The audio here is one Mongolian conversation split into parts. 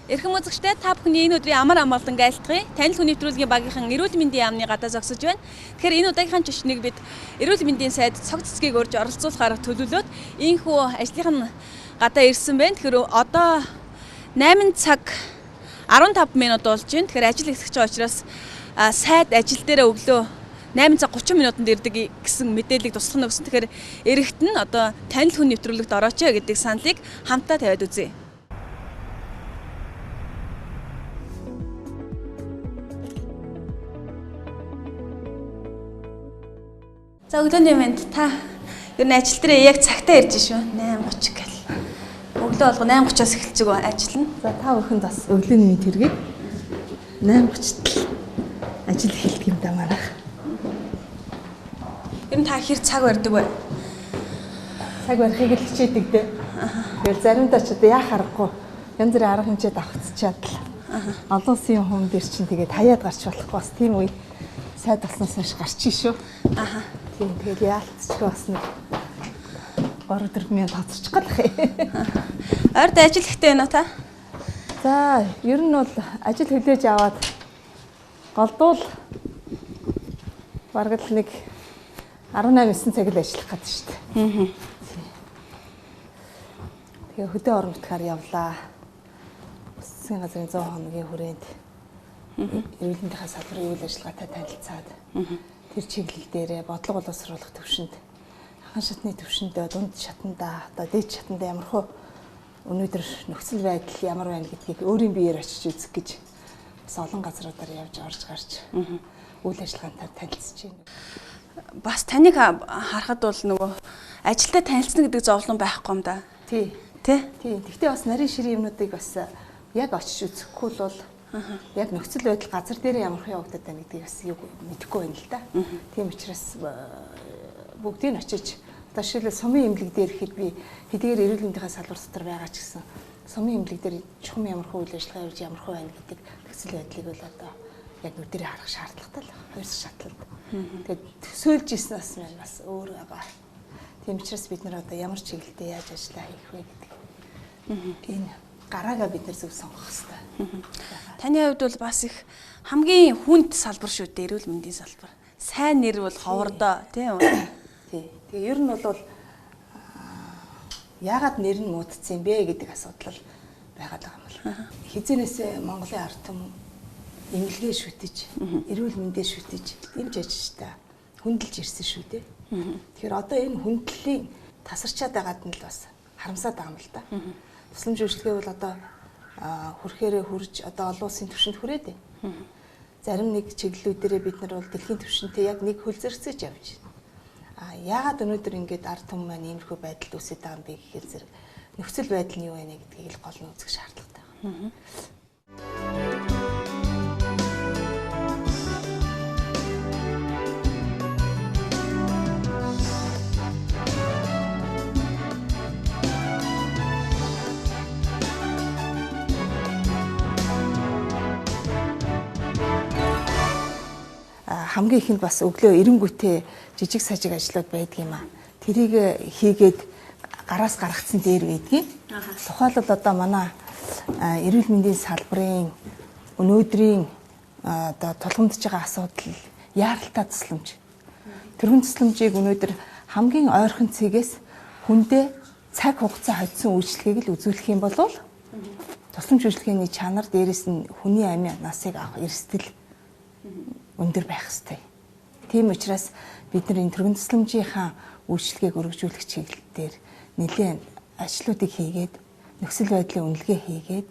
Эрхэм үзэгчдээ, та бүхний энэ өдрийн амар амгалан айлтгая. Танил хүн нэвтрүүлгийн багийнхан эрүүл мэндийн яамны гадаа зогсож байна. Тэгэхээр энэ удаагийнхаа төчнийг бид эрүүл мэндийн сайд цог цэцгийг урьж оролцуулахаар төлөвлөөд ийхүү ажлынх нь гадаа ирсэн байна. Тэгэхээр одоо 8 цаг 15 минут болж байна. Тэгэхээр ажил эхлэх гэж байгаа учраас сайд ажил дээрээ өглөө 8 цаг 30 минутанд ирдэг гэсэн мэдээллийг туслах нь өгсөн. Тэгэхээр эрэгт нь одоо танил хүн нэвтрүүлэгт орооч гэдэг саналыг хамтдаа тавиад үзье. За, өглөөний мэнд. Та ер нь ажил дээр яг цагтаа ирж шүү. 8:30 гэл. Өглөө болго 8:30-аас эхэлж байгаа ажил нь. За, та бүхэнд бас өглөөний мэнд хүргэе. 8:30-д ажил эхэлдэг юм да манайх. Ер нь та хэр цаг барьдаг вэ? Цаг барихыг л хичээдэг дээ. Тэгэл заримдаа ч одоо яах аргагүй. Янз бүрийн арга хэмжээ давхцчаад л. Олон улсын хүн дээр чинь тэгээд хаяад гарч болохгүй, бас тийм үе сайд болсноос хойш гарч шүү. Тийм, тэгэл яалтчгүй бас нэг 3 4 минут хоцорчих гал ах. Ойрд ажил ихтэй байна уу та? За, ер нь бол ажил хүлээж аваад голдуул бараг л нэг 18 9 цаг л ажиллах гэдэг шүү дээ. Тэгээ хөдөө орон нутгаар явлаа. Засгийн газрын 100 хоногийн хүрээнд эрүүл мэндийн салбарын үйл ажиллагаатай танилцаад, тэр чиглэл дээрээ бодлого боловсруулах төвшөнд, анхан шатны төвшөндөө, дунд шатандаа, одоо дээд шатандаа ямархуу өнөөдөр нөхцөл байдал ямар байна гэдгийг өөрийн биеэр очиж үзэх гэж бас олон газруудаар явж орж гарч үйл ажиллагаантай танилцж байна. Бас таныг харахад бол нөгөө ажилдаа танилцна гэдэг зовлон байхгүй юм да. Тий. Тэ? Тий. Гэхдээ бас нарийн ширийн юмнуудыг бас яг очиж үзэхгүй л бол яг нөхцөл байдал газар дээр ямар хөө явагдаад байна гэдгийг бас юу мэдэхгүй байна л да. Тийм учраас бүгдийг нь очиж, одоо жишээлбэл сумын эмнэлэг дээр ихэд би хэдийгээр эрүүл мэндийн салбар дотор байгаа ч гэсэн сумын эмнэлэг дээр чухам ямар хөө үйл ажиллагаа явж, ямар хөө байна гэдэг нөхцөл байдлыг бол одоо яг нүдэрээ харах шаардлагатай л байна. Хоёр шатлалд. Тэгээд төсөөлж ирсэн бас маань бас өөр байгаа. Тийм учраас бид нар одоо ямар чиглэлдээ яаж ажиллаа хийх вэ гэдэг энэ гараагаа бид нар зөв сонгох хэрэгтэй. Таны хувьд бол бас их хамгийн хүнд салбар шүү дээ, эрүүл мэндийн салбар. Сайн нэр бол ховордоо, тийм үү? Тий. Тэгээ ер нь бол яагаад нэр нь муудсан юм бэ гэдэг асуудал байгаад байгаа юм л. Хизэнээсээ Монголын ард түмэн эмнэлгээ шүтэж, эрүүл мэндээ шүтэж, эмч ажилчдаа хүндэлж ирсэн шүү дээ. Тэгэхээр одоо энэ хүндлэлийн тасарчаад байгаад нь л бас харамсаад байгаа юм л да. Тусламж үйлчилгээ бол одоо хүрхээрээ хүрж одоо олон улсын түвшинд хүрээд байна. Зарим нэг чиглэлүүдээрээ бид нар бол дэлхийн түвшинтэй яг нэг хөл зэрэгцэж явж байна. А яагаад өнөөдөр ингэж ард түмэн маань иймэрхүү байдалд үүсэж байгаа юм бэ гэхээр зэрэг нөхцөл байдал нь юу вэ гэдгийг л гол нь үзэх шаардлагатай байна. Хамгийн ихэнд бас өглөө эренгүүтээ жижиг сажиг ажлууд байдаг юм аа. Тэрийг хийгээд гараас гаргацсан дээр байдгийг. Тухайлбал одоо манай эрүүл мэндийн салбарын өнөөдрийн одоо тулгамдж байгаа асуудал яаралтай тусламж. Тэрхүүн тусламжийг өнөөдөр хамгийн ойрхон цэгээс хүндээ цаг хугацаа хоцсон үйлчилгээг л үзүүлэх юм бол тусламж үйлчилгээний чанар, дээрээс нь хүний амийн насыг авах эрсдэл өндөр байх ёстой. Тийм учраас бид нар энэ түргэн тусламжийнхаа үйлчилгээг өргөжүүлэх чиглэл дээр нэлээд ажлуудыг хийгээд, нөхцөл байдлын үнэлгээ хийгээд,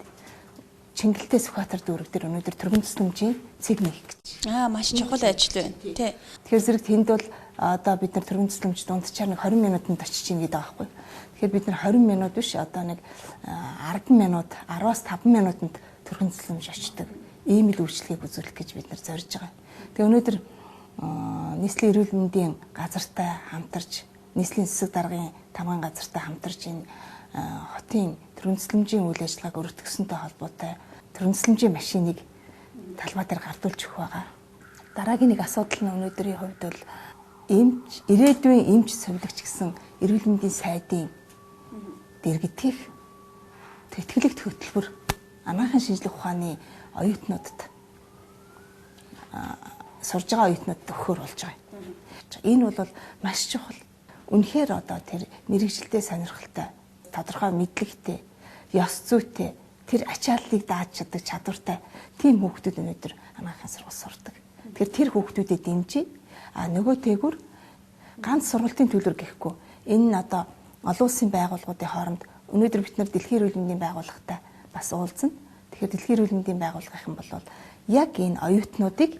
Чингэлтэй Сүхбаатар дүүрэг дээр өнөөдөр түргэн тусламжийн цэг нээх гэж. Маш чухал ажил байна. Тий. Тэгэхээр зэрэг тэнд бол одоо бид нар түргэн тусламж дунджаар нэг 20 минутанд очиж ийн гэдэг байгаа байхгүй. Тэгэхээр бид нар 20 минут биш, одоо нэг 10 минут, 10-аас 5 минутанд түргэн тусламж очдог. Ийм л үйлчилгээг үзүүлэх гэж бид нар зорж байгаа. Тэгээ өнөөдөр нийслэлийн эрүүл мэндийн газартай хамтарч, нийслэлийн засаг даргын тамган газартай хамтарч энэ хотын түргэн тусламжийн үйл ажиллагааг өргөтгсөнтэй холбоотой түргэн тусламжийн машиныг талбай дээр гардуулж өгөх байгаа. Дараагийн нэг асуудал нь өнөөдрийн хувьд бол эмч, ирээдүйн эмч сувилагч гэсэн эрүүл мэндийн сайдын дэргэдэх тэтгэлэгт хөтөлбөр Анагаахын шинжлэх ухааны оюутнуудад сурж байгаа оюутнуудад өгөхөөр болж байгаа. Энэ бол маш чухал. Үнэхээр одоо тэр мэргэжилтэй сонирхолтой, тодорхой мэдлэгтэй, ёс зүйтэй, тэр ачааллыг дааж чаддаг чадвартай тийм хүүхдүүд өнөөдөр анагаахын сургууль сурдаг. Тэгэхээр тэр хүүхдүүдэд дэмжиж, а нөгөө тээгүр ганц сургалтын төлөөр гэхгүй. Энэ нь одоо олон улсын байгууллагуудын хооронд өнөөдөр бид нар дэлхийн эрүүл мэндийн байгууллагатай бас уулзна. Тэгэхээр дэлхийн эрүүл мэндийн байгууллагын бол яг энэ оюутнуудыг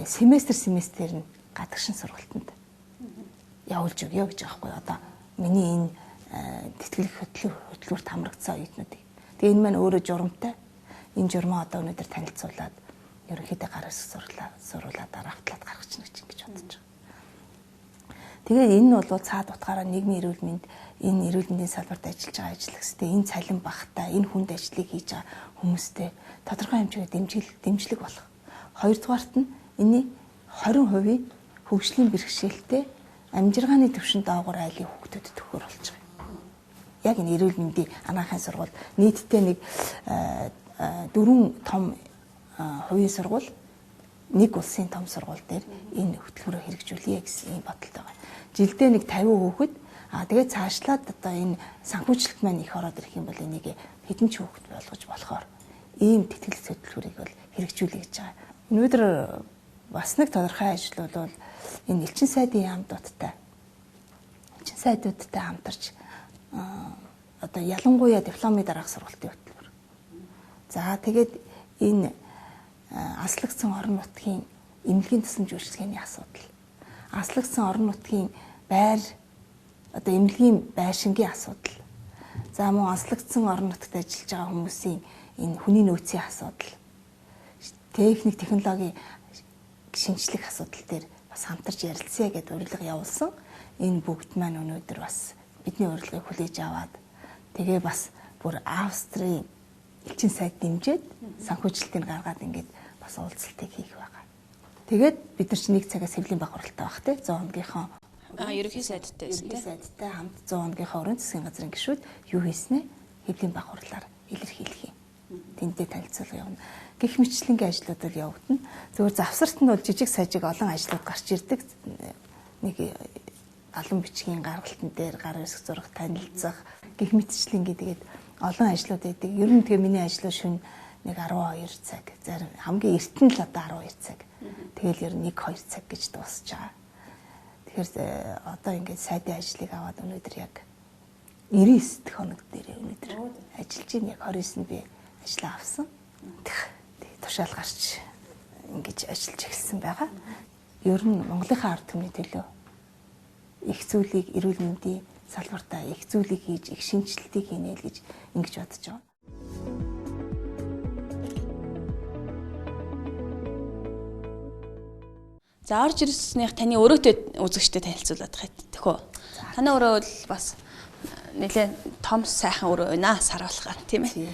семестр нь гадагшин сургалтанд явуулж өгье гэж байгаа байхгүй. Одоо миний энэ тэтгэлэг хөтөлбөрт хамрагдсан оюутнуудыг. Тэгээ энэ маань өөрөө журамтай. Энэ журмаа одоо өнөөдөр танилцуулаад ерөнхийдөө гар үсэг суруулаад автлаад гаргачихна гэж ингэж бодож байгаа. Тэгээд энэ нь бол цаад утгаараа нийгмийн эрүүл мэнд, энэ эрүүл мэндийн салбарт ажиллаж байгаа ажиллагчтай, энэ цалин багтай, энэ хүнд ажлыг хийж байгаа хүмүүстэй тодорхой хэмжээгээр дэмжлэг болох. Хоёрдугаарт нь энэний 20% хөгжлийн бэрхшээлтэй амжиргааны түвшин доогуур айлын хүүхдүүдэд төхөр болж байгаа. Яг энэ эрүүл мэндийн анагаахын сургууль нийтдээ нэг 4 том хувийн сургууль, нэг улсын том сургууль дээр энэ хөтөлбөрөөр хэрэгжүүлье гэсэн ийм бодолтой байгаа. Жилдээ нэг 50 хүүхэд, тэгээд цаашлаад одоо энэ санхүүжилт маань их ороод ирэх юм бол энийг хэдэн ч хүүхэд болгож болохоор ийм тэтгэлэг хөтөлбөрийг бол хэрэгжүүлье гэж байгаа. Өнөөдөр бас нэг тодорхой ажил бол энэ элчин сайдын яамдуудтай, элчин сайдуудтай хамтарч одоо ялангуяа дипломын дараах сургалтын хөтөлбөр. За тэгээд энэ аслагдсан орон нутгийн эмнэлгийн тусламж үйлчилгээний асуудал, аслагдсан орон нутгийн байр одоо эмнэлгийн байшингийн асуудал, за мөн аслагдсан орон нутгад ажиллаж байгаа хүмүүсийн энэ хүний нөөцийн асуудал, техник технологийн шинжлэх асуудал дээр бас хамтарч ярилцъя гэдээ урилга явуулсан. Энэ бүгд маань өнөөдөр бас бидний урилгыг хүлээж аваад тэгээ бас бүр Австрийн элчин сайд дэмжиж санхүүжилтийг гаргаад ингээд бас уулзалтыг хийх байгаа. Тэгээд бид нар чинь нэг цагаас хэвлийн баг хуралтай байх тий 100 хоногийнхоо ерөнхий сайдтай байсан тий. Ерөнхий сайдтай хамт 100 хоногийнхоо өрийн засгийн газрын гишүүд юу хийснэ? Хэвлийн баг хурлаар илэрхийлэх юм. Тэндээ танилцуулга явна. Гэх мэтлэнгийн ажлууд бол явагдана. Зөвхөн завсарт нь бол жижиг сажиг олон ажлууд гарч ирдэг. Нэг алан бичгийн гаргалтан дээр гар үсэг зураг танилцах гэх мэтчлэнгийн тэгээд олон ажлууд байдаг. Ер нь тэгээ миний ажлууд шөнө нэг 12 цаг, зарим хамгийн эрт нь л одоо 12 цаг. Тэгэл ер нь 1-2 цаг гэж дуусч байгаа. Тэгэхээр одоо ингээд сайдын ажлыг аваад өнөөдөр яг 99 дэх хоног дээр өнөөдөр ажиллаж байна. Яг 29-нд би ажлаа авсан. Тэгээ тушаал гарч ингэж ажиллаж эхэлсэн байгаа. Ер нь Монголынхаа ард түмний төлөө их зүйлийг эрүүл мэндийн салбартаа их зүйлийг хийж, их шинэчлэлтийг хийнэ л гэж ингэж бодож байгаа. За орж ирснийх таны өрөөтэй үзэгчтэй танилцуулаад байх төхөө. Танай өрөө бол бас нэлээд том сайхан өрөө байна саруулгаа тийм ээ.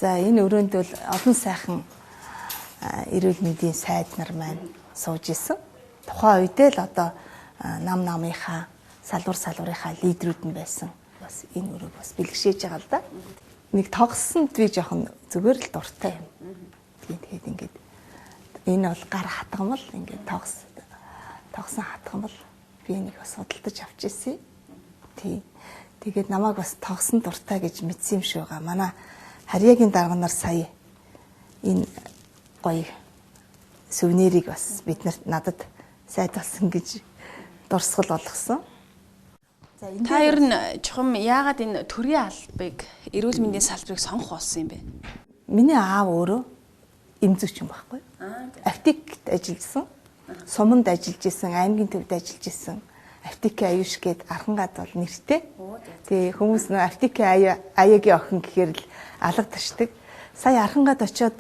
За энэ өрөөнд бол олон сайхан эрүүл мэндийн сайд нар маань сууж исэн. Тухайн үедээ л одоо нам намынхаа салвар салварынхаа лидерүүд нь байсан. Бас энэ өрөөг бас бэлгшээж байгаа л да. Нэг тогссонд би жоохон зүгээр л дуртай юм. Тэгээд ингээд энэ бол гар хатгамал ингээд тогсон хатгамал би нэг бас судалдаж авч ирсэн. Тий. Тэгээд намайг бас тогсон дуртай гэж мэдсэн юм шиг байгаа. Манай харьяагийн дарга нар сая энэ гоё сувенирыг бас бид нарт надад сайд болсон гэж дурсгал болгосон. За энэ та ер нь чухам яагаад энэ төрийн албыг эрүүл мэндийн салбарыг сонгох болсон юм бэ? Миний аав өөрөө эмзэгч юм байхгүй. Аптект ажилласан, суманд ажиллаж исэн, аймгийн төвд ажиллаж исэн. Аптекийн аюуш гээд Архангад бол нэртэй. Тэгээ хүмүүс нөө аптекийн аяагийн охин гэхээр л алга ташдаг. Сая Архангад очиод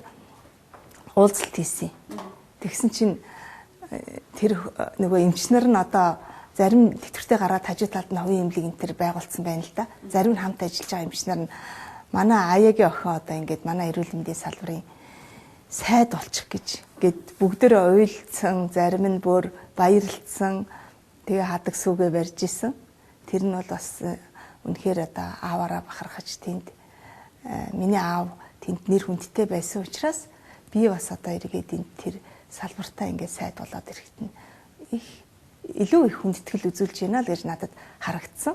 уулзалт хийсэн. Тэгсэн чинь тэр нөгөө эмчнэр нь одоо зарим тэтгэвртэй гараад хажуу талд нь хувийн эмнэлэг энэ төр байгуулсан байна л да. Зарим нь хамт ажиллаж байгаа эмчнэр нь манай аяагийн охин одоо ингээд манай эрүүл мэндийн салбарын сайд болчих гэж гээд бүгдээрээ уйлцсан, зарим нь бүр баярлцсан, тэгээ хадаг сүгэ барьж исэн. Тэр нь бол бас үнэхээр одоо ааваараа бахархаж тэнд Миний аав тэнд нэр хүндтэй байсан учраас би бас одоо эргээд энэ тэр салбартаа ингээд сайд болоод ирэхэд нь их илүү их хүндэтгэл үзүүлж байна л гэж надад харагдсан.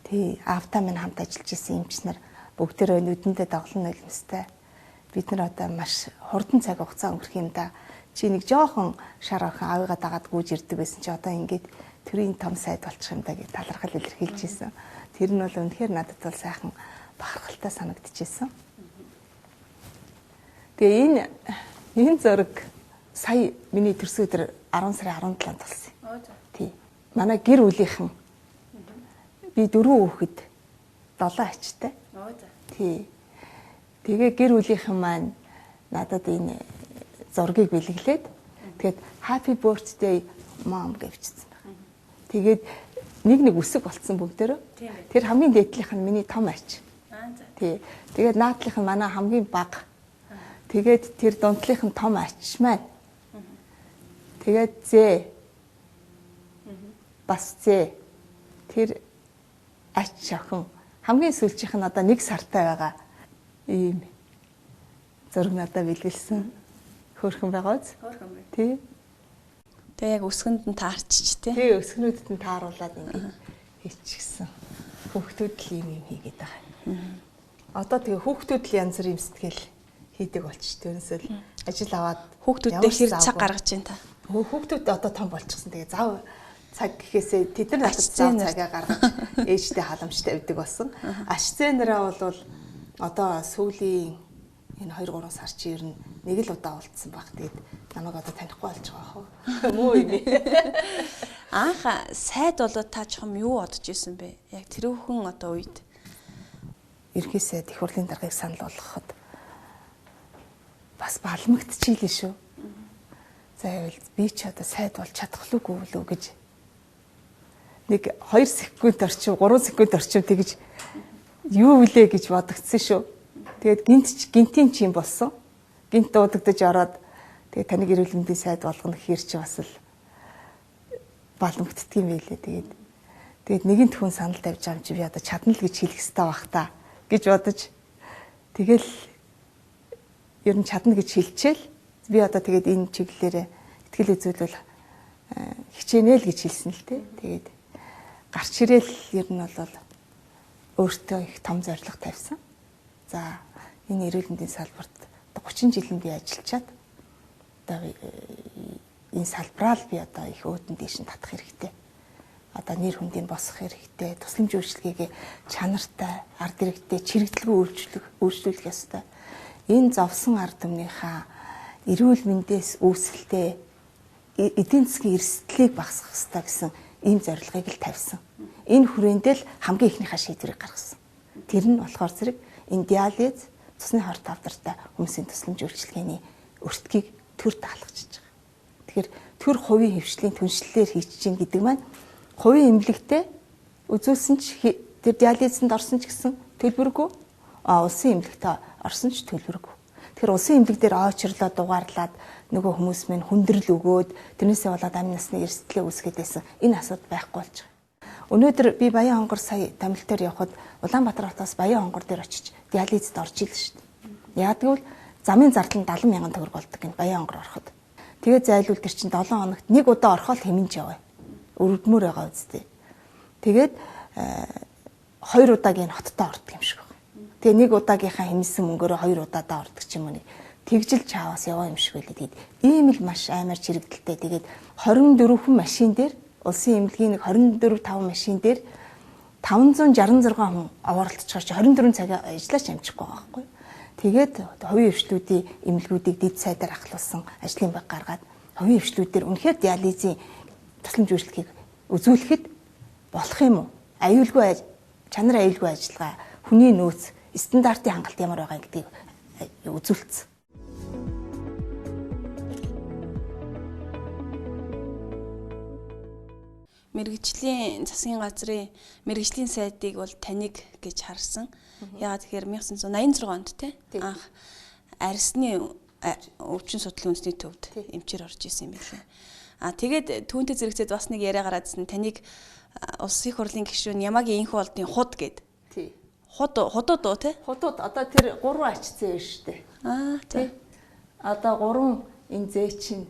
Тий, аавтаа минь хамт ажиллаж исэн эмч нар бүгдээрээ нүдэндээ доглон нулимстай. Бид нар одоо маш хурдан цаг хугацаа өнгөрөх юм да. Чи нэг жоохон шар охин аавыгаа дагаад гүйж ирдэг байсан чи одоо ингээд төрийн том сайд болчих юм да гэж талархал илэрхийлж исэн. Тэр нь бол үнэхээр надад бол сайхан бахархалтай санагдчихсэн. Тэгээ энэ зураг сая миний төрсөн өдөр 10 сарын 17-нд болсон юм. Тий. Манай гэр бүлийнхэн би 4 хүүхэд 7 ачтай. Тий. Тэгээ гэр бүлийнхэн маань надад энэ зургийг бэлэглээд тэгээд happy birthday mom гэвчсэн байна. Тэгээд нэг үсэг болцсон бүгдээрөө. Тэр хамгийн дээдлийнх нь миний том ач. Тий. Тэгээд наадлынх нь манай хамгийн бага. Тэгээд тэр дундлынх нь том ач маань. Тэгээд зээ. Бас зээ. Тэр ач охин хамгийн сүүлчийнх нь одоо 1 сартай байгаа ийм зураг надад бэлгэлсэн. Хөөрхөн байгаа биз? Хөөрхөн бай. Тий. Тэгээ яг өсгөнд нь таарчч тий. Тий, өсгөнүүдэд нь тааруулаад ингээд хийчихсэн. Хүүхдүүд л ийм юм хийгээд байгаа. Одоо тэгээ хүүхдүүд л янз бүрийн сэтгэл хийдэг болчих. Тэрнээсээ л ажил аваад хүүхдүүдтэй хэр цаг гаргаж байна та? Хүүхдүүд одоо том болчихсон. Тэгээ зав цаг гэхээсээ тэд нар надад зав цагаа гаргаж ээжтэй халамжтай авдаг болсон. Ач зээ нараа бол одоо сүүлийн энэ 2 3 сар чи ер нь нэг л удаа уулзсан баг. Тэгээд намайг одоо танихгүй болж байгаа хөө. Муу юм. Анх сайд болоод та чухам юу бодож исэн бэ? Яг тэрүүхэн одоо үед ерхий сайд их хурлын даргаыг санал болгоход бас балмагдчихлээ шүү. За яавал би ч одоо сайд болж чадах лүүгүй лүү гэж нэг 2 секунд орчим 3 секунд орчим тэгж юу вүлээ гэж бодогдсон шүү. Тэгээд гинтийн чим болсон. Гинт дуудагдаж ороод тэгээд таныг эрүүл мэндийн сайд болгоно гэхэр чи бас л балмагддаг юм байлээ. Тэгээд нэгэнт хүн санал тавьж байгаа юм чи би одоо чадна л гэж хэлэх ёстой бах та гэж бодож тэгэл ер нь чадна гэж хэлчихэл би одоо тэгээд энэ чиглэлээрээ итгэл үзүүлвэл хичээнэ л гэж хэлсэн л тээ. Тэгээд гарч ирээл ер нь бол өөртөө их том зорилго тавьсан. За энэ эрүүл мэндийн салбарт 30 жилийн би ажиллачаад одоо энэ салбараа л би одоо их өөдөн дээш нь татах хэрэгтэй. Одоо нэр хүндийг босгох хэрэгтэй, тусламж үйлчилгээгээ чанартай, ард иргэдтэй чирэгдэлгүй үйлчлүүлэх ёстой. Энэ зовсон ард түмнийхээ эрүүл мэндээс үүсэлтэй эдийн засгийн эрсдлийг багасгах ёстой гэсэн ийм зорилгыг л тавьсан. Энэ хүрээндээ л хамгийн ихнийхээ шийдвэрийг гаргасан. Тэр нь болохоор зэрэг энэ диализ цусны хор тавдартай хүмүүсийн тусламж үйлчилгээний өртгийг төр даалгачиж байгаа. Тэгэхээр төр хувийн хэвшлийн түншлэлээр хийчих чинь гэдэг маань хувийн эмнэлэгтээ үзүүлсэн ч тэр диализэнд орсон ч гэсэн төлбөргүй, улсын эмнэлэгтээ орсон ч төлбөргүй. Тэгэхээр улсын эмнэлэг дээр ойчрлоо дугаарлаад нөгөө хүмүүс минь хүндрэл өгөөд тэрнээсээ болоод амь насны эрсдлээ үүсгээд байсан энэ асуудал байхгүй болж байгаа. Өнөөдөр би Баян хонгор сая тамилтаар явхад Улаанбаатар хотоос Баян хонгор дээр очиж диализд орж ийл шүү дээ. Яг гэвэл замын зардал нь 70 мянган төгрөг болдог гин Баян хонгор ороход. Тэгээ зайлуул тэр чинь 7 хоногт нэг удаа орохол хэмнэж яваа. Өрөвдмөр байгаа үсттэй. Тэгээд 2 удаагийн хоттой ордог юм шиг байна. Тэгээ нэг удаагийнхаа хэмнэсэн мөнгөөрөө 2 удаадаа ордог ч юм уу нэг. Тэгжил чаавас яваа юм шиг байлээ. Тэгээд ийм л маш аймаар чирэгдэлтэй. Тэгээд 24 машин дээр улсын эмнэлгийн нэг 24 5 машин дээр 566 хүн овооролцож 24 цаг ажиллаач амжихгүй байгаа байхгүй. Тэгээд хувийн хвшлүүдийн эмнэлгүүдийг дэд сайдаар ахлуулсан ажлын баг гаргаад хувийн хвшлүүдээр үнэхээр диализийн тусламж үйлчилгээг үзүүлэхэд болох юм уу? Аюулгүй чанар аюулгүй ажиллагаа, хүний нөөц, стандартын хангалт ямар байгаа гэдгийг үзүүлсэн. Мэргэжлийн засгийн газрын мэргэжлийн сайдыг бол таныг гэж харсан. Яагаад тэгэхээр 1986 онд те анх арьсны өвчин судлалын үндэсний төвд эмчээр орж исэн юм билээ. А тэгээд түүнтэй зэрэгцээд бас нэг яриа гараадсэн таныг улсын их хурлын гишүүн Ямагийн инхүү олдын худ гэд. Худууд уу те? Худууд одоо тэр 3 ач зээ шүү дээ. Аа за. Одоо 3 энэ зээ чинь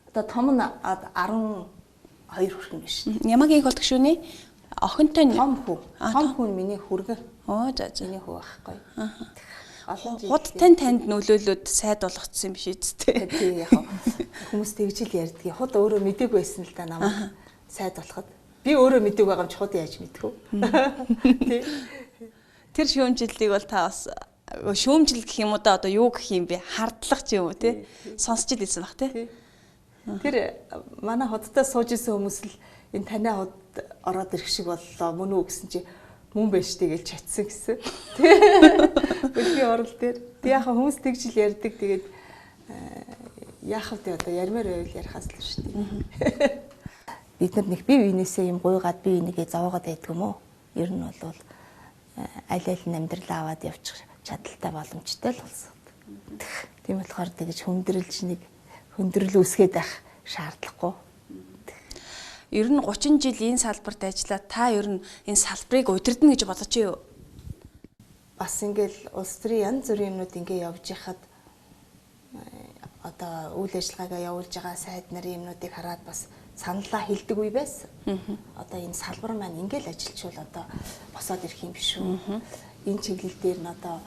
одоо том нь 12 хүрхэн биш. Ямагийн их болдог шүүний охинтой том хүү. Том хүү нь миний хүргэн. Оо за за. Миний хүү байхгүй. Худтай танд нөлөөлөөд сайд болгоцсон юм биш үсттэй. Тий яг хүмүүс тэгж л ярьдгийг. Худ өөрөө мдээгүй байсан л да намайг сайд болоход. Би өөрөө мдээгүй байгаа юм чи худ яаж мэдэх вэ? Тий. Тэр шүүмжлэлийг бол та бас шүүмжлэл гэх юм уу да одоо юу гэх юм бэ? Хардлах ч юм уу тий. Сонсч ил байсан бах тий. Тэр манай худтай сууж исэн хүмүүс л энэ танай худ ороод ирэх шиг боллоо мөн үү гэсэн чи мөн байж тээ гэж чатсан гэсэн. Бүлгийн орол дээр. Тэг яг хүмүүс тэгж л ярьдаг. Тэгээд яах вэ одоо ярмаар байвал ярихаас л шүү дээ. Бид нар нэг бие биенээсээ юм гуйгаад бие бинийгээ зовоогоод байдаг юм уу? Ер нь бол аль аль нь амьдралаа аваад явчих чадaltaй боломжтой л болсон. Тийм болохоор тэгж хүндрэлж нэг хүндрэл үүсгээд байх шаардлагагүй. Ер нь 30 жил энэ салбарт ажиллаад та ер нь энэ салбарыг удирдна гэж бодож юу? Бас ингээл улс төрийн янз бүрийн юмнууд ингээ явж яхад одоо үйл ажиллагаагаа явуулж байгаа сайд нарын юмнуудыг хараад бас саналаа хилдэг үе байсан. Одоо энэ салбар маань ингээл ажиллачвал одоо босоод ирэх юм биш үү? Энэ чиглэл дээр нь одоо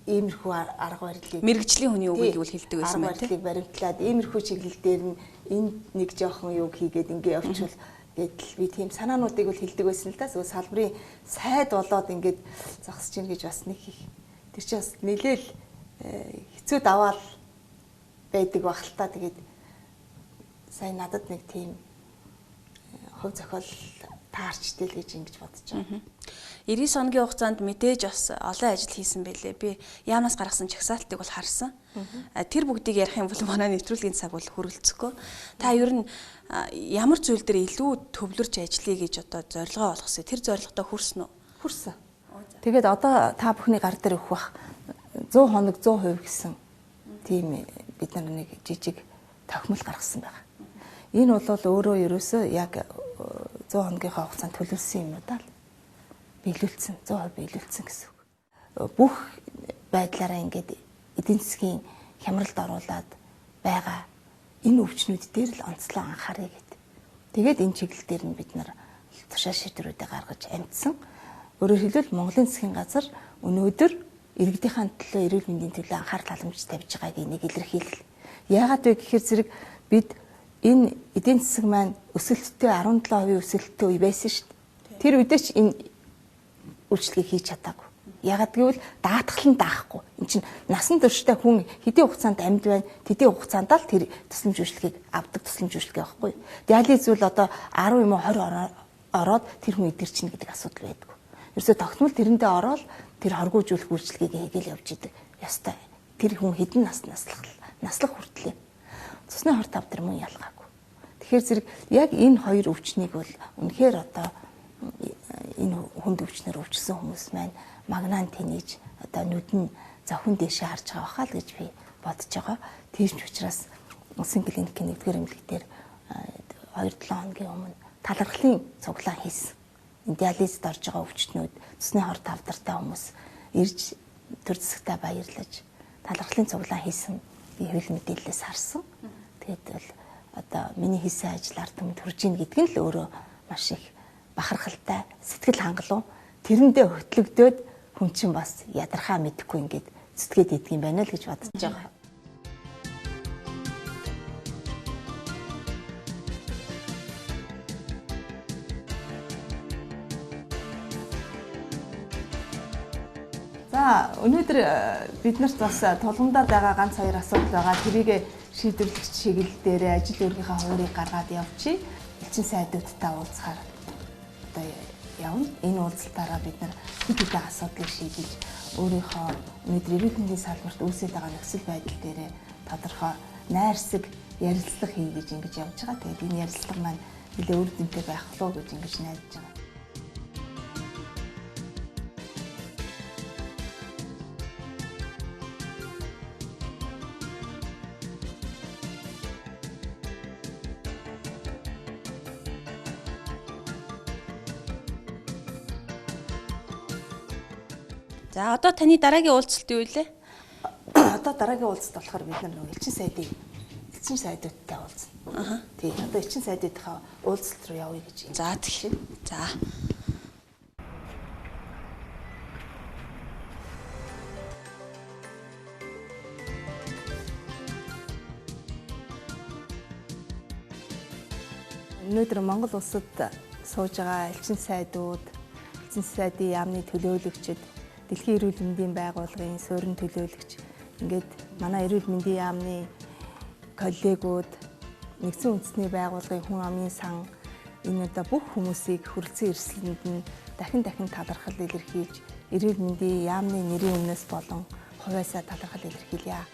иймэрхүү арга барилыг мэргэжлийн хүний үгийг үл хэлдэг байсан байна тийм. Арга барилыг баримтлаад иймэрхүү чиглэл дээр нь энэ нэг жоохон юг хийгээд ингээ явчвал гэдэл би тийм санаануудыг үл хэлдэг байсан л да. Зөвхөн салбарын сайд болоод ингээд зогсож гин гэж бас нэг их. Тэр чинь бас нэлээл хэцүү даваал байдаг баг л та. Тэгээд сая надад нэг тийм хувь зохиол таарчтэй л гэж ингэж бодож байгаа. 99 хоногийн хугацаанд мэдээж бас олон ажил хийсэн байлээ. Би яамнаас гаргасан чагсаалтыг бол харсан. Тэр бүгдийг ярих юм бол манай нэвтрүүлгийн цаг бол хүрэлцэхгүй. Та ер нь ямар зүйл дээр илүү төвлөрч ажиллая гэж одоо зорилгоо олгосон. Тэр зорилгодоо хүрсэн үү? Хүрсэн. Тэгээд одоо та бүхний гар дээр өгөх бах 100 хоног 100% гэсэн тийм бид нар нэг жижиг тохимол гаргасан байна. Энэ бол өөрөө ерөөсөө яг 100 хоногийнхаа хугацаанд төлөвлөсөн юм уу даа. Биелүүлсэн, 100% биелүүлсэн гэсэн үг. Бүх байдлаараа ингээд эдийн засгийн хямралд оруулаад байгаа энэ өвчнүүд дээр л онцлог анхааръя гэд. Тэгээд энэ чиглэл дээр нь бид нар тушаал шийдвэрүүдээ гаргаж амжсан. Өөрөөр хэлбэл Монголын засгийн газар өнөөдөр иргэдийнхээ төлөө, эрүүл мэндийн төлөө анхаарал халамж тавьж байгааг энийг илэрхийлэл. Яагаад вэ гэхээр зэрэг бид энэ эдийн засаг маань өсөлттэй 17% өсөлттэй үе байсан шүү дээ. Тэр үедээ ч энэ үйлчлэгийг хийж чадаагүй. Яагаад гэвэл даатгал нь даахгүй. Энд чинь насан туршдаа хүн хэдийн хугацаанд амьд байна, тэдийн хугацаанд л тэр тусламж үйлчлэгийг авдаг тусламж үйлчлэгээ байхгүй. Диализ зүйл одоо 10 юм уу 20 ороод тэр хүн идэрчин гэдэг асуудал байдаг. Ерөөсөө тогтмол тэрэндээ ороод тэр хоргуужүүлэх үйлчлэгийг хийгээл явж идэг. Ёстой. Тэр хүн хэдэн нас наслах хүртлээ. Цусны хор тавдар мөн ялгаагүй. Тэгэхээр зэрэг яг энэ хоёр өвчнийг бол үнэхээр одоо энэ хүнд өвчнөр өвчлсөн хүмүүс маань магнаан тэнийж одоо нүд нь зохин дэшээ харж байгаа баха л гэж би бодож байгаа. Тийм ч учраас Улсын клиникийн 1-р эмнэлэг дээр 2-7 хоногийн өмнө талархлын цуглаан хийсэн. Энэ диализд орж байгаа өвчтнүүд, цусны хор тавдартай хүмүүс ирж төр зэсэгтэй баярлаж талархлын цуглаан хийсэн. Би хэвлэл мэдээллээс харсан. Тэгээд бол одоо миний хийсэн ажил ард түмэнд хүрж ийн гэдг нь л өөрөө маш их бахархалтай, сэтгэл хангалуун тэрэндээ хөтлөгдөөд хүн чинь бас ядархаа мэдэхгүй ингээд зүтгээд идэх юм байна л гэж бодож байгаа. За өнөөдөр бид нарт бас тулгамдаад байгаа ганц хоёр асуудал байгаа. Тэрийг шийдвэрлэх чиглэл дээр ажил үүргийнхаа хуваарийг гаргаад явчих. Элчин сайдуудтай уулзахаар одоо явна. Энэ уулзалтаараа бид нар хэд хэдэн асуудлыг шийдэж өөрийнхөө өнөөдөр эрүүл мэндийн салбарт үүсээд байгаа нөхцөл байдал дээр тодорхой найрсаг ярилцлага хий гэж ингэж явж байгаа. Тэгээд энэ ярилцлага маань нэлээд үр дүнтэй байх болов уу гэж ингэж найдаж байгаа. За одоо таны дараагийн уулзалт юу вэ? Одоо дараагийн уулзалт болохоор бид нар нөгөө элчин сайдуудтай уулзна. Аа. Тий. Одоо элчин сайдынхаа уулзалт руу явъя гэж. За тэгшин. За. Өнөөдөр Монгол улсад сууж байгаа элчин сайдууд, элчин сайдын яамны төлөөлөгчд, Дэлхийн эрүүл мэндийн байгууллагын суурин төлөөлөгч, ингээд манай эрүүл мэндийн яамны коллегиуд, нэгдсэн үндэсний байгууллагын хүн амын сан энэ одоо бүх хүмүүсийг хүрэлцэн ирсэлэнд нь дахин дахин талархал илэрхийлж, эрүүл мэндийн яамны нэрийн өмнөөс болон хувиасаа талархал илэрхийлье.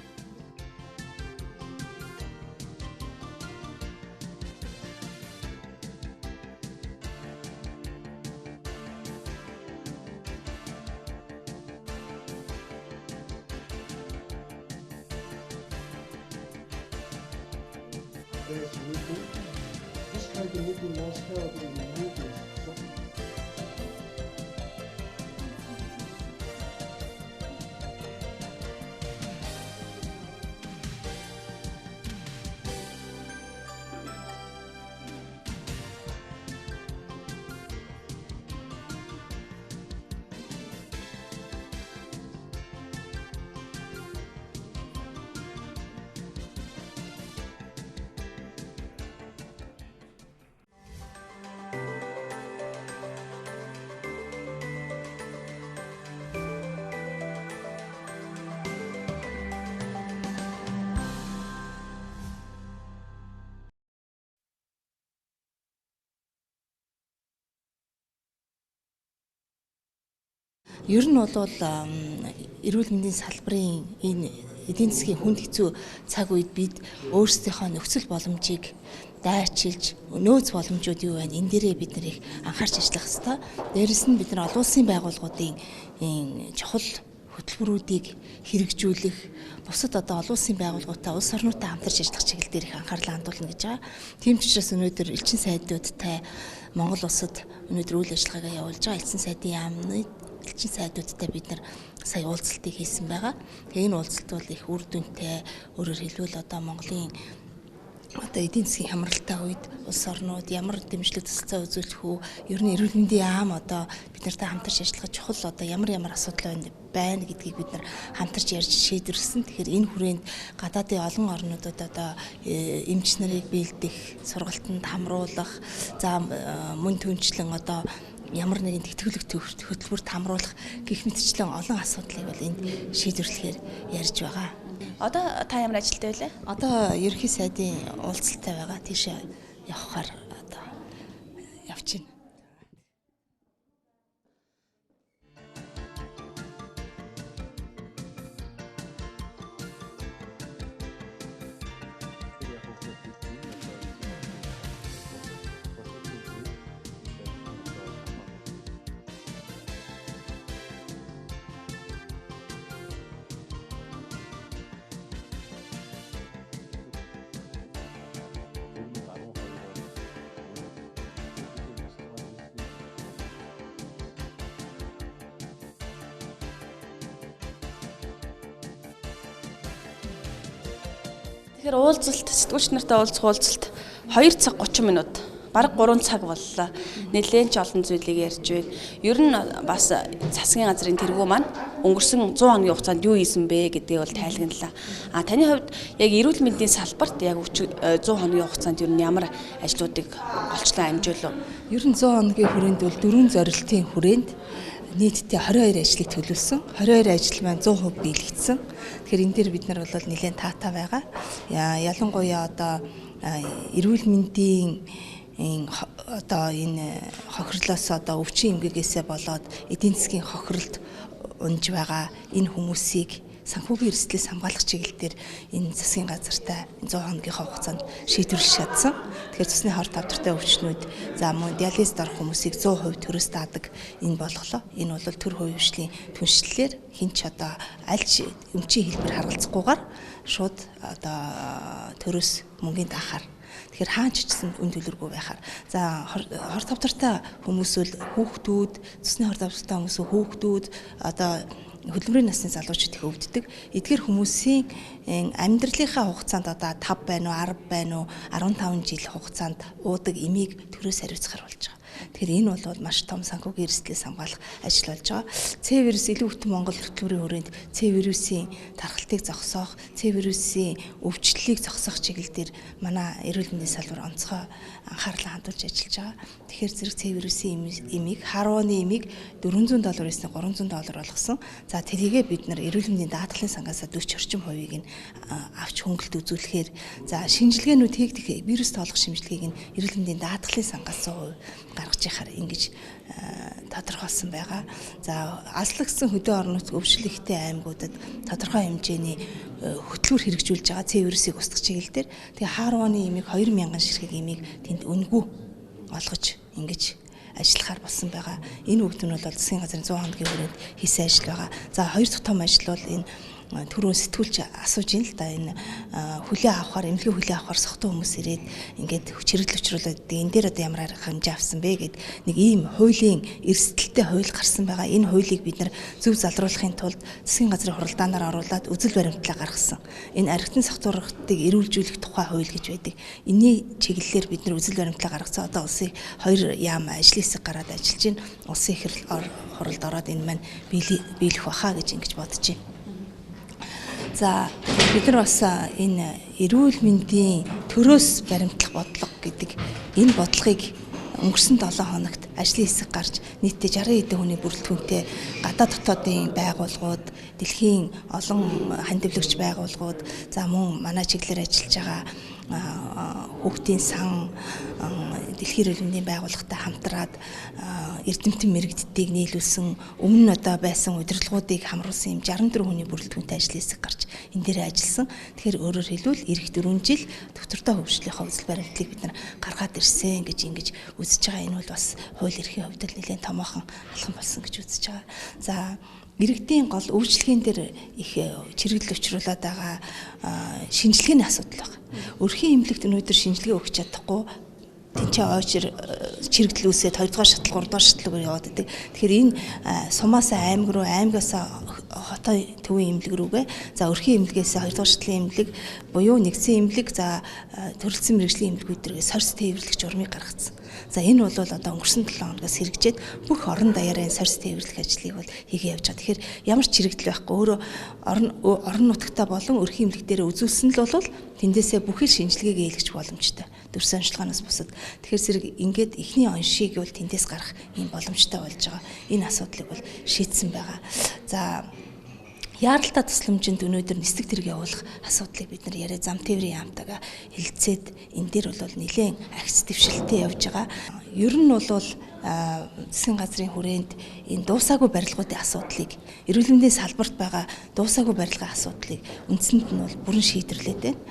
Meeting. This kind of meeting was held in meetings. So Ер нь бол эрүүл мэндийн салбарын энэ эдийн засгийн хүнд хэцүү цаг үед бид өөрсдийнхөө нөхцөл боломжийг дайчилж, нөөц боломжууд юу байна? Энэ дээрээ бид нар их анхаарч ажиллах ёстой. Дээрэс нь бид нар олон улсын байгууллагуудын чухал хөтөлбөрүүдийг хэрэгжүүлэх, бусад одоо олон улсын байгууллагуудтай, улс орнуудтай хамтарч ажиллах чиглэл дээр их анхаарлаа хандуулна гэж байгаа. Тийм ч учраас өнөөдөр элчин сайдуудтай Монгол улсад өнөөдөр үйл ажиллагаагаа явуулж байгаа элчин сайдын яамны элчин сайдуудтай бид нар сая уулзалтыг хийсэн байгаа. Тэгээ энэ уулзалт бол их үр дүнтэй, өөрөөр хэлбэл одоо Монголын одоо эдийн засгийн хямралтай үед улс орнууд ямар дэмжлэг тусалцаа үзүүлэх үү, ер нь эрүүл мэндийн яам одоо бид нартай хамтарч ажиллах чухал одоо ямар ямар асуудал байна гэдгийг бид нар хамтарч ярьж шийдвэрлэсэн. Тэгэхээр энэ хүрээнд гадаадын олон орнуудад одоо эмч нарыг бэлдэх, сургалтанд хамруулах, за мөн түнчлэн одоо ямар нэгэн тэтгэлэг хөтөлбөрт хамруулах гэх мэтчлэн олон асуудлыг бол энд шийдвэрлэхээр ярьж байгаа. Одоо та ямар ажилтай байлаа? Одоо ерөнхий сайдын уулзалттай байгаа. Тийшээ явахаар одоо явж байна. Тэгэхээр уулзалт, сэтгүүлч нартай уулзах уулзалт 2 цаг 30 минут, бараг 3 цаг боллоо. Нэлээд ч олон зүйлийг ярьж байна. Ер нь бас засгийн газрын тэргүү маань өнгөрсөн 100 хоногийн хугацаанд юу хийсэн бэ гэдгийг бол тайлгналаа. А таны хувьд яг эрүүл мэндийн салбарт яг 100 хоногийн хугацаанд ер нь ямар ажлуудыг голчлон амжуулав? Ер нь 100 хоногийн хүрээнд бол дөрвөн зорилтын хүрээнд нийтдээ 22 ажлыг төлөвлөсөн. 22 ажил маань 100% биелэгдсэн. Тэгэхээр энэ дээр бид нар бол нэлээд таатай байгаа. Ялангуяа одоо эрүүл мэндийн одоо энэ хохирлоос одоо өвчин эмгэгээсээ болоод эдийн засгийн хохиролд унж байгаа энэ хүмүүсийг санхүүгийн эрсдлээс хамгаалах чиглэл дээр энэ засгийн газартай 100 хоногийн хугацаанд шийдвэрлэж чадсан. Тэгэхээр цусны хор тавдартай өвчнүүд, за мөн диализд орох хүмүүсийг 100% төрөөс даадаг энэ болголоо. Энэ бол төр хувийн түншлэлээр хэн ч одоо аль ч өмчийн хэлбэр харгалзахгүйгээр шууд одоо төрөөс мөнгөний даахаар Тэгэхээр хаан ч гэсэн үн төлөргүй байхаар. За хор тавтартай хүмүүс бол хүүхдүүд, цусны хор тавтартай хүмүүс хүүхдүүд одоо хөдөлмөрийн насны залуучууд их өвддөг. Эдгээр хүмүүсийн амьдралынхаа хугацаанд одоо 5 байна уу, 10 байна уу, 15 жил хугацаанд уудаг эмийг төрөөс хариуцахар болж байгаа. Тэгэхээр энэ бол маш том санхүүгийн эрсдлээс хамгаалах ажил болж байгаа. С вирус илүү бүтэн Монгол хөтөлбөрийн хүрээнд С вирусын тархалтыг зогсоох, С вирусын өвчлөлийг зогсоох чиглэл дээр манай эрүүл мэндийн салбар онцгой анхаарлаа хандуулж ажиллаж байгаа. Тэгэхээр зэрэг С вирусын эмийг, харууны эмийг 400 доллар байсныг 300 доллар болгосон. За тэрийгээ бид нар эрүүл мэндийн даатгалын сангаас 40 орчим хувийг нь авч хөнгөлт үзүүлэхээр, за шинжилгээнүүд хийгдэх вирус тоолох шинжилгээг нь эрүүл мэндийн даатгалын сангаас 100% гаргаж яхаар ингэж тодорхойлсон байгаа. За аслагдсан хөдөө орон нутг өвчлөл ихтэй аймагуудад тодорхой хэмжээний хөтөлбөр хэрэгжүүлж байгаа С вирусыг устгах чиглэл дээр. Тэгээ хаарваны эмийг 2000 ширхэг эмийг тэнд үнэгүй олгож ингэж ажиллахаар болсон байгаа. Энэ бүгд нь бол засгийн газрын 100 хоногийн хүрээнд хийсэн ажил байгаа. За хоёр дахь том ажил бол энэ түрүүн сэтгүүлч асууж ин л да, энэ хүлээ авахар, эмнэлгийн хүлээ авахар сохтон хүмүүс ирээд ингээд чирэгдэл учруулаад энэ дээр одоо ямар арга хэмжээ авсан бэ гэд нэг ийм хуулийн эрсдэлтэй хууль гарсан байгаа. Энэ хуулийг бид нар зөв залруулахын тулд засгийн газрын хуралдаанаар оруулаад үзэл баримтлаа гаргасан. Энэ архитын сохтуургатыг эрүүлжүүлэх тухай хууль гэж байдаг. Энэний чиглэлээр бид нар үзэл баримтлаа гаргасан. Одоо улсын хоёр яам ажлын хэсэг гараад ажиллаж байна. Улсын их хуралд ороод энэ маань биелэх баха гэж ингэж бодож байна. За бид нар бас энэ эрүүл мэндийн төрөөс баримтлах бодлого гэдэг энэ бодлогыг өнгөрсөн 7 хоногт ажлын хэсэг гарч нийтдээ 60 хэдэн хүний бүрэлдэхүүнтэй гадаад дотоодын байгууллагууд, дэлхийн олон хандивлагч байгууллагууд, за мөн манай чиглэлээр ажиллаж байгаа хүүхдийн сан, дэлхийн эрүүл мэндийн байгууллагатай хамтраад эрдэмтэн мэрэгддийг нийлүүлсэн, өмнө нь одоо байсан удирдлагуудыг хамруулсан юм 64 хүний бүрэлдэхүүнтэй ажлын хэсэг гарч энэ дээр ажилласан. Тэгэхээр өөрөөр хэлбэл эх 4 жил доктортой хөгжлийнхаа үзэл баримтлалыг бид нар гаргаад ирсэн гэж ингэж үзэж байгаа. Энэ бол бас хууль эрхийн хувьд л нэлээд томоохон алхам болсон гэж үзэж байгаа. За иргэдийн гол үйлчлэгийн дээр их чирэгдэл учруулад байгаа шинжилгээний асуудал байна. Өрхийн эмнэлэгт өнөөдөр шинжилгээ өгч чадахгүй тэнцээ ойчир чирэгдэл үүсээд 2 дугаар шатал, 3 дугаар шатлал руу яваад байдаг. Тэгэхээр энэ сумаас аймаг руу, аймгаас хотоо төвийн эмнэлэг рүүгээ, за өрхийн эмнэлгээс 2 дугаар шатлын эмнэлэг буюу нэгдсэн эмнэлэг, за төрөлцсөн мэргэжлийн эмнэлгүүд дээрээ сорьс тээвэрлэх журмыг гаргацсан. За энэ бол одоо өнгөрсөн 7 хоногоос хэрэгжээд бүх орон даяараа энэ сорьс тээвэрлэх ажлыг бол хийгээ явж байгаа. Тэгэхээр ямар ч чирэгдэл байхгүй, өөрөө орон нутагтаа болон өрхийн эмнэлэг дээр үзүүлсэн л бол тэндээсээ бүхэл шинжилгээг ээлгэж боломжтой. Дүрс онцлогоноос бусад. Тэгэхээр зэрэг ингээд эхний оншийг бол тэндээс гарах ийм боломжтой болж байгаа. Энэ асуудлыг бол шийдсэн байгаа. За яаралтай тусламжинд өнөөдөр нисдэг тэрэг явуулах асуудлыг бид нар яриа зам тээврийн яамтайгаа хэлцээд энэ дээр бол нэлээд агц дэвшилттэй явж байгаа. Ер нь бол засгийн газрын хүрээнд энэ дуусаагүй барилгуудын асуудлыг, эрүүл мэндийн салбарт байгаа дуусаагүй барилгын асуудлыг үндсэнд нь бол бүрэн шийдвэрлээд байна.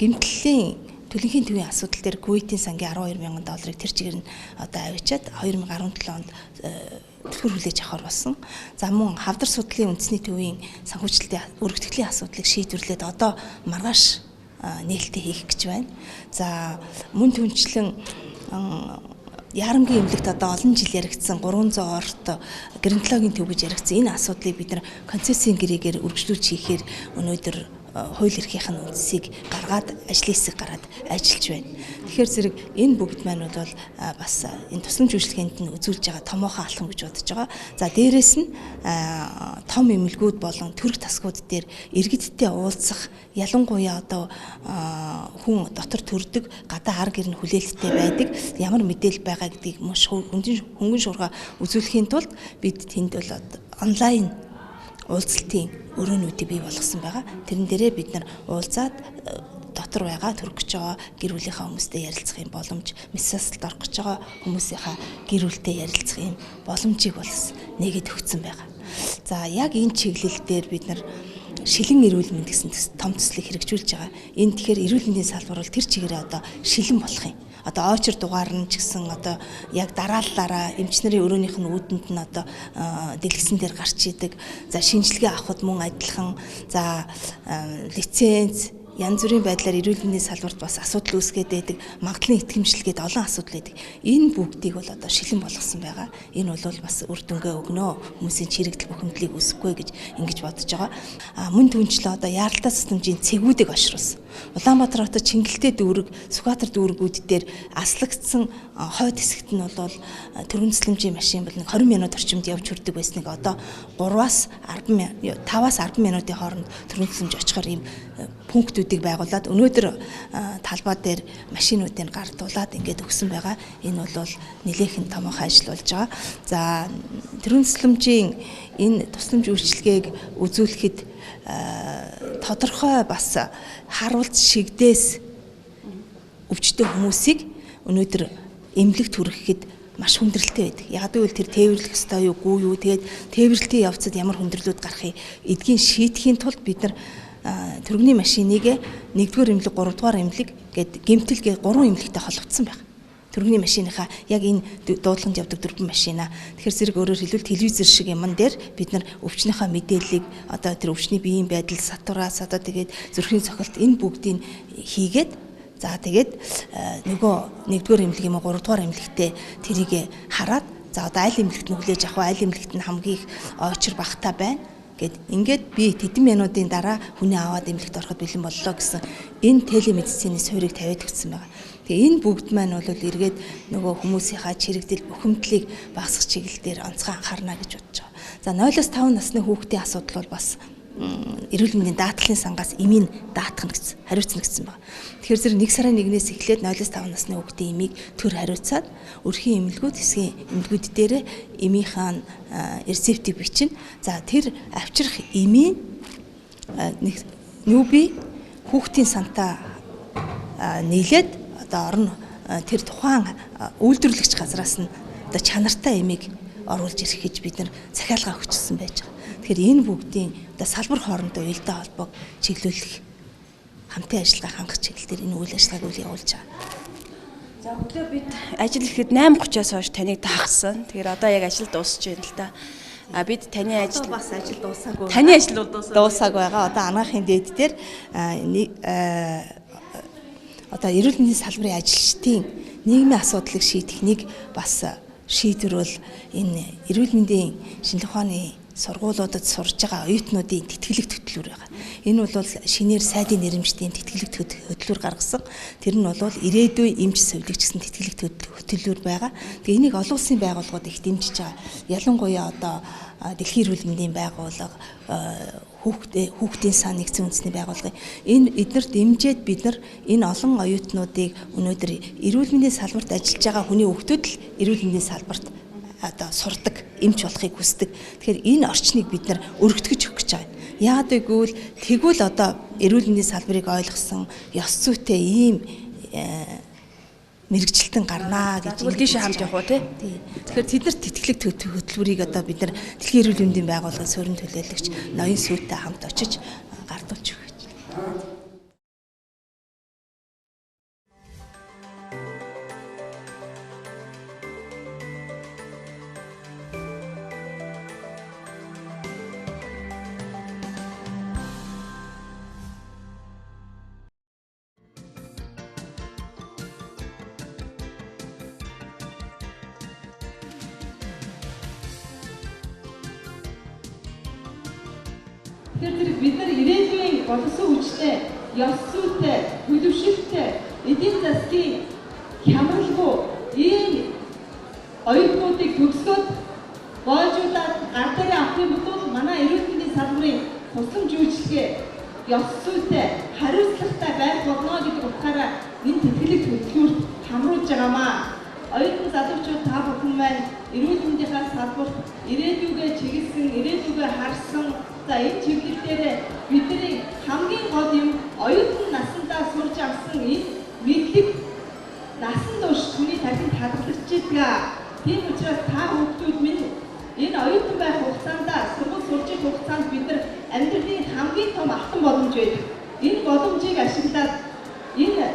Гэмтлийн төлөнхийн төвийн асуудал дээр Кувейтийн сангийн 12 мянган долларыг тэр чигээр нь одоо авчиад 2017 онд түлхүүр хүлээж авахар болсон. За мөн хавдар судлалын үндэсний төвийн санхүүжилтийн өргөтгөлийн асуудлыг шийдвэрлээд одоо маргааш нээлттэй хийх гэж байна. За мөн түнчлэн Ярамгийн эмнэлэгт одоо олон жил яригдсан 300 орт геронтологийн төв гэж яригдсан энэ асуудлыг бид нар концессийн гэрээгээр өргөжлүүлж хийхээр өнөөдөр хууль эрхийнх нь үндсийг гаргаад ажлын хэсэг гараад ажиллаж байна. Тэгэхээр зэрэг энэ бүгд маань бол бас энэ тусламж үйлчилгээнд нь үзүүлж байгаа томоохон алхам гэж бодож байгаа. За дээрэс нь том эмнэлгүүд болон төрөх тасгууд дээр иргэдтэй уулзах, ялангуяа одоо хүн дотор төрдөг, гадаа ар гэр нь хүлээлттэй байдаг, ямар мэдээлэл байгаа гэдгийг маш хөнгөн шуурга үзүүлэхийн тулд бид тэнд бол онлайн уулзалтын өрөөнүүдийг бий болгосон байгаа. Тэрэн дээрээ бид нар уулзаад дотор байгаа төрөх гэж байгаа гэр бүлийнхаа хүмүүстэй ярилцах юм боломж, мэс засалд орох гэж байгаа хүмүүсийнхаа гэр бүлтэй ярилцах юм боломжийг бас нээгээд өгсөн байгаа. За яг энэ чиглэл дээр бид нар шилэн эрүүл мэнд гэсэн том төслийг хэрэгжүүлж байгаа. Энэ тэгэхээр эрүүл мэндийн салбар бол тэр чигээрээ одоо шилэн болох юм. Одоо очир дугаар нь ч гэсэн одоо яг дарааллаараа эмч нарын өрөөнийх нь үүдэнд нь одоо дэлгэсэн дээр гарч идэг. За шинжилгээ авахд мөн адилхан, за лиценз, Янз бүрийн байдлаар эрүүл мэндийн салбарт бас асуудал үүсгээд байдаг, магадлалын итгэмжлэл гээд олон асуудал байдаг. Энэ бүгдийг бол одоо шилэн болгосон байгаа. Энэ бол бас үр дүнгээ өгнө. Хүмүүсийн чирэгдэл бухимдлыг үүсгэхгүй гэж ингэж бодож байгаа. Мөн түнчлээ одоо яаралтай системжийн цэгүүдийг ошруулсан. Улаанбаатар хотод Чингэлтэй дүүрэг, Сүхбаатар дүүргүүд дээр аслагдсан хойд хэсэгт нь бол төрөн цэцлэмжийн машин бол 20 минут орчимд явж хүрдэг байсныг одоо 3-аас 10 5-аас 10 минутын хооронд төрөн цэцлэмж очихоор ийм пунктүүдийг байгуулад өнөөдөр талбай дээр машинуудыг гардуулаад ингээд өгсөн байгаа. Энэ бол нэлээхэн томоохон ажил болж байгаа. За төрөн цэцлэмжийн энэ тусламж үйлчилгээг үзүүлэхэд тодорхой бас харуулц шигдээс өвчтөе хүмүүсийг өнөөдөр эмнэлэгт хүрэхэд маш хүндрэлтэй байдаг. Яг гэвэл тэр тээвэрлэх ёстой юу, гүү юу, тэгээд тээвэрлэлтийн явцад ямар хүндрэлүүд гарахыг эдгийн шийдэхийн тулд бид нар төрөгний машиныг 1-р эмнэлэг, 3-р эмнэлэг гээд гэмтэл гээд 3 эмнэлэгтэй холбогдсон байна. Төрөгний машиныхаа яг энэ дуудлаганд явдаг дөрвөн машина. Тэгэхээр зэрэг өөрөөр хэлбэл телевизэр шиг юмн дээр бид нар өвчнийхөө мэдээллийг одоо тэр өвчний биеийн байдал, сатураас одоо тэгээд зүрхний цохилт энэ бүгдийг хийгээд за тэгээд нөгөө 1-р эмнэлэг юм уу 3-р эмнэлэгтээ тэрийг хараад за одоо аль эмнэлэгт нь хүлээж авах вэ? Аль эмнэлэгт нь хамгийн их очир багтаа байна гэд ингээд би тэдэн минутын дараа хүний аваад эмнэлэгт ороход бэлэн боллоо гэсэн энэ телемедицины суурийг тавиад өгсөн байгаа. Тэгээ энэ бүгд маань бол эргээд нөгөө хүмүүсийнхаа чирэгдэл бухимдлыг багасгах чиглэл дээр онцгой анхаарна гэж бодож байгаа. За 0-5 насны хүүхдийн асуудал бол бас эрүүл мэндийн даатгалын сангаас эмийг даатгах гэсэн, хариуцна гэсэн байна. Тэгэхээр зэрэг 1 сарын 1-ээс эхлээд 0-5 насны хүүхдийн эмийг төр хариуцаад өрхийн эмнэлгүүд, хэсгийн эмнэлгүүд дээр эмийнхаа рецептийг бичнэ. За тэр авчрах эмийн нэг нүүби хүүхдийн сантаа нийлээд одоо орно тэр тухайн үйлдвэрлэгч газраас нь одоо чанартай эмийг оруулж ирэх гэж бид нар захиалга өгчсөн байж байгаа. Тэгэхээр энэ бүгдийн одоо салбар хоорондоо уялдаа холбоог чиглүүлэх хамтын ажиллагаа хангах чиглэл дээр энэ үйл ажиллагааг үл явуулж байгаа. За өглөө бид ажил ихэд 8:30-аас хойш таныг даахсан. Тэгэхээр одоо яг ажил дуусч байна л да. А бид таны ажил бас ажил дуусаагүй. Таны ажил бол дуусаагүй байгаа. Одоо анаахын дээд дээр одоо эрүүл мэндийн салбарын ажилчдын нийгмийн асуудлыг шийдэх нэг бас шийдвэр бол энэ эрүүл мэндийн шинжлэх ухааны сургуулиудад сурж байгаа оюутнуудын тэтгэлэг хөтөлбөр байгаа. Энэ бол шинээр сайдын нэрэмжтийн тэтгэлэг хөтөлбөр гаргасан. Тэр нь бол ирээдүй эмч совилогч гэсэн тэтгэлэг хөтөлбөр байгаа. Тэгээ энийг олон улсын байгууллагууд их дэмжиж байгаа. Ялангуяа одоо дэлхийн эрүүл мэндийн байгууллага, хүүхдийн сан нэгдсэн үндэсний байгууллагын энэ эднэрт дэмжиж бид нар энэ олон оюутнуудыг өнөөдөр эрүүл мэндийн салбарт ажиллаж байгаа хүний хүүхдүүд л эрүүл мэндийн салбарт одоо сурдаг, эмч болохыг хүсдэг. Тэгэхээр энэ орчныг бид нар өргөтгөж өгөх гэж байгаа. Яагаад гэвэл тэгвэл одоо эрүүл мэндийн салбарыг ойлгосон ёс зүйтэй ийм мэргэжилтэн гарнаа гэж. Тэгвэл тийшээ хамт явах уу тий? Тэгэхээр тэднэрт тэтгэлэг хөтөлбөрийг одоо бид нар дэлхийн эрүүл мэндийн байгууллагын суурин төлөөлөгч ноён сүйтэй хамт очиж гардуулж өгөх гэж. Тэгэхээр зэрэг бид нар ирээдүйн боловсон хүчтэй, ёс зүйтэй, төлөвшөлттэй, эдийн засгийн хямралгүй ийм оюутнуудыг төгсгөөд боожуулаад гар дээрээ авах юм бол манай эрүүл мэндийн салбарын тусламж үйлчилгээ ёс зүйтэй, хариуцлагатай байх болно гэдэг утгаараа энэ тэтгэлэг хөтөлбөрт хамруулж байгаамаа. Оюутан залуучууд та бүхэн маань эрүүл мэндийнхаа салбарт ирээдүгээ чиглэсэн, ирээдүгээ харсан. За энэ чиглэл дээр бидний хамгийн гол юм оюутан насандаа сурч авсан энэ мэдлэг насан турш түүний тархинд хадгалагдчихдаг. Тийм учраас та хүүхдүүд минь энэ оюутан байх хугацаанд сургууль сурч их хугацаанд бид нар амьдралын хамгийн том алтан боломж байдаг. Энэ боломжийг ашиглаад энэ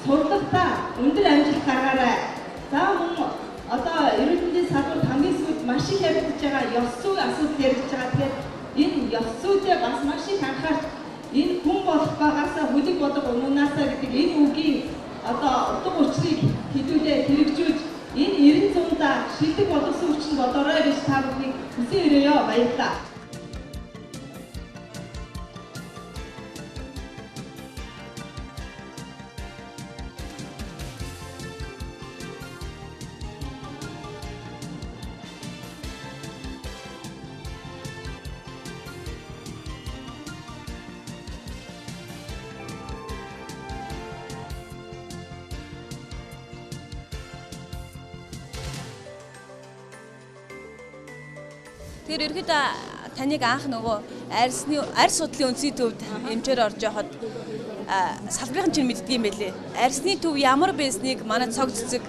сурлагатаа өндөр амжилт гаргаарай. За мөн одоо эрүүл мэндийн салбарт хамгийн сүүлд маш их яригдж байгаа ёс зүйн асуудал яригдж байгаа. Тэгэхээр энэ ёс зүйдээ бас маш их анхаарч Энэ хүн болох багаасаа бүлэг бодог унуунаасаа гэдэг энэ үгийн одоо утга учирыг хэдүүлээ хэрэгжүүлж энэ 90 зундаа шилдэг боловсон хүчин болоорой гэж та бүхнийг хүсэн өрөөё. Баярлалаа. Тэгэхээр ерөөдөө таныг анх нөгөө арьс судлалын үндэсний төвд эмчээр орж явахад салбарын чинь мэддэг юм байлээ. Арьсны төв ямар байсныг манай цог цэцэг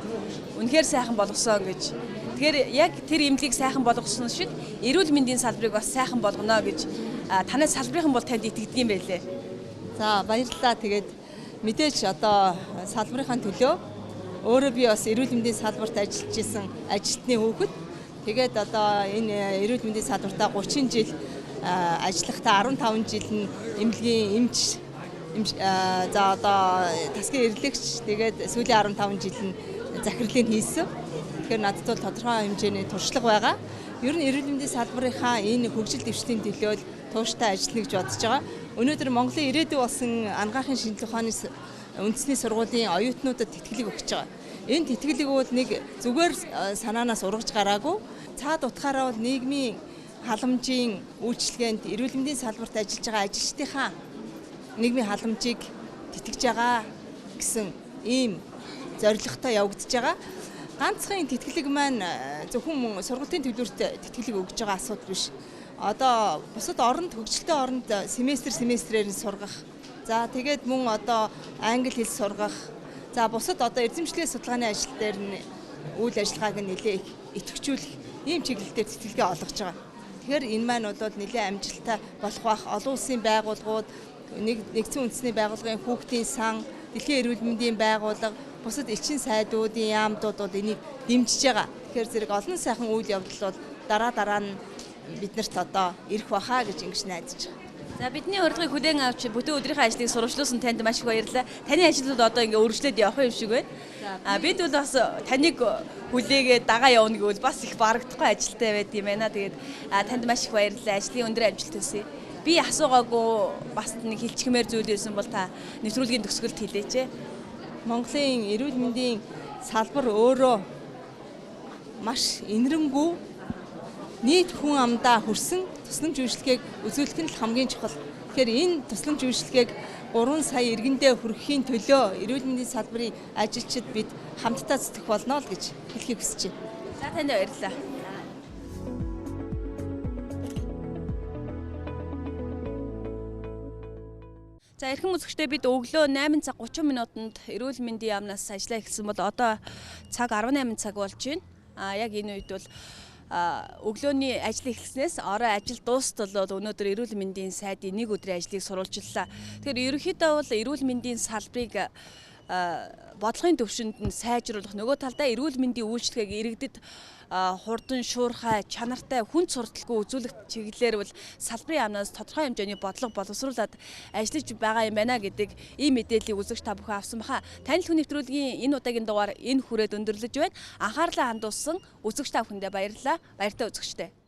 үнэхээр сайхан болгосон гэж. Тэгэхээр яг тэр эмнэлгийг сайхан болгосон шиг эрүүл мэндийн салбарыг бас сайхан болгоно гэж танай салбарын бол танд итгэдэг юм байлээ. За баярлалаа. Тэгээд мэдээж одоо салбарынхаа төлөө өөрөө би бас эрүүл мэндийн салбарт ажиллаж исэн ажилтны хүүхэд. Тэгээд одоо энэ эрүүл мэндийн салбартаа 30 жил ажиллахдаа 15 жил нь эмнэлгийн эмч, за одоо тасгийн эрэлэгч, тэгээд сүүлийн 15 жил нь захирлыг хийсэн. Тэгэхээр надад бол тодорхой хэмжээний туршлага байгаа. Ер нь эрүүл мэндийн салбарынхаа энэ хөгжил дэвшлийн төлөө тууштай ажиллана гэж бодож байгаа. Өнөөдөр Монголын ирээдүй болсон анагаахын шинжилгээ ухааны үндэсний сургуулийн оюутнуудад тэтгэлэг өгч байгаа. Энэ тэтгэлэг бол нэг зүгээр санаанаас ургаж гараагүй. Цаад утгаараа бол нийгмийн халамжийн үйлчилгээнд эрүүл мэндийн салбарт ажиллаж байгаа ажилчдынхаа нийгмийн халамжийг тэтгэж байгаа гэсэн ийм зорилготой явагдаж байгаа. Ганцхан тэтгэлэг маань зөвхөн сургуулийн төлбөрт тэтгэлэг өгж байгаа асуудал биш. Одоо бусад оронд хөгжилтэй оронд семестрээр нь сургах. За тэгээд мөн одоо англи хэл сургах. За бусад одоо эзэмшлэгийн судалгааны ажил дээр нь үйл ажиллагааг нь нэлээ идэвхжүүлэх ийм чиглэл дээр тэтгэлгээ олгож байгаа. Тэгэхээр энэ маань бол нэлээ амжилттай болох бах. Олон улсын байгууллагууд, нэгдсэн үндэсний байгууллагын хүүхдийн сан, дэлхийн эрүүл мэндийн байгууллага, бусад элчин сайдуудын яамдууд бол энийг дэмжиж байгаа. Тэгэхээр зэрэг олон сайхан үйл явдал бол дараа нь биднэрт одоо ирэх баха гэж ингэж найдаж байгаа. За бидний урилгыг хүлээн авч бүтэн өдрийнхөө ажлыг сурвалжуулсан танд маш их баярлалаа. Таны ажлууд одоо ингээ өргөжлөөд явах юм шиг байна. А бид бол бас таныг хүлээгээд дагаа явна гэвэл бас их барагдахгүй ажилтай байд юм байна. Тэгээд танд маш их баярлалаа. Ажлын өндөр амжилт хүсье. Би асуугаагүй бас нэг хэлчихмээр зүйл байсан бол та нэвтрүүлгийн төгсгөлд хэлээч. Монголын эрүүл мэндийн салбар өөрөө маш энэрэнгүй нийт хүн амдаа хүрсэн тусламж үйлчилгээг үзүүлэх нь л хамгийн чухал. Тэгэхээр энэ тусламж үйлчилгээг 3 сая иргэндээ хүрэхийн төлөө эрүүл мэндийн салбарын ажилчид бид хамтдаа зүтгэх болно л гэж хэлхийг хүсэж байна. За танд баярлалаа. За эрхэм үзэгчдээ бид өглөө 8 цаг 30 минутанд эрүүл мэндийн яамнаас ажиллаа эхэлсэн бол одоо цаг 18 цаг болж байна. А яг энэ үед бол өглөөний ажил эхэлснээс орой ажил дуустал бол өнөөдөр эрүүл мэндийн сайдын нэг өдрийн ажлыг сурвалжлаа. Тэгэхээр ерөнхийдөө бол эрүүл мэндийн салбарыг бодлогын төвшөнд нь сайжруулах, нөгөө талдаа эрүүл мэндийн үйлчилгээг иргэдэд хурдан, шуурхай, чанартай, хүнд сурталгүй үзүүлэх чиглэлээр бол салбарын яамнаас тодорхой хэмжээний бодлого боловсруулад ажиллаж байгаа юм байна гэдэг ийм мэдээллийг үзэгч та бүхэн авсан баха. Танил хүн нэвтрүүлгийн энэ удаагийн дугаар энэ хүрээд өндөрлөж байна. Анхаарлаа хандуулсан үзэгч та бүхэндээ баярлалаа. Баяртай үзэгчдээ.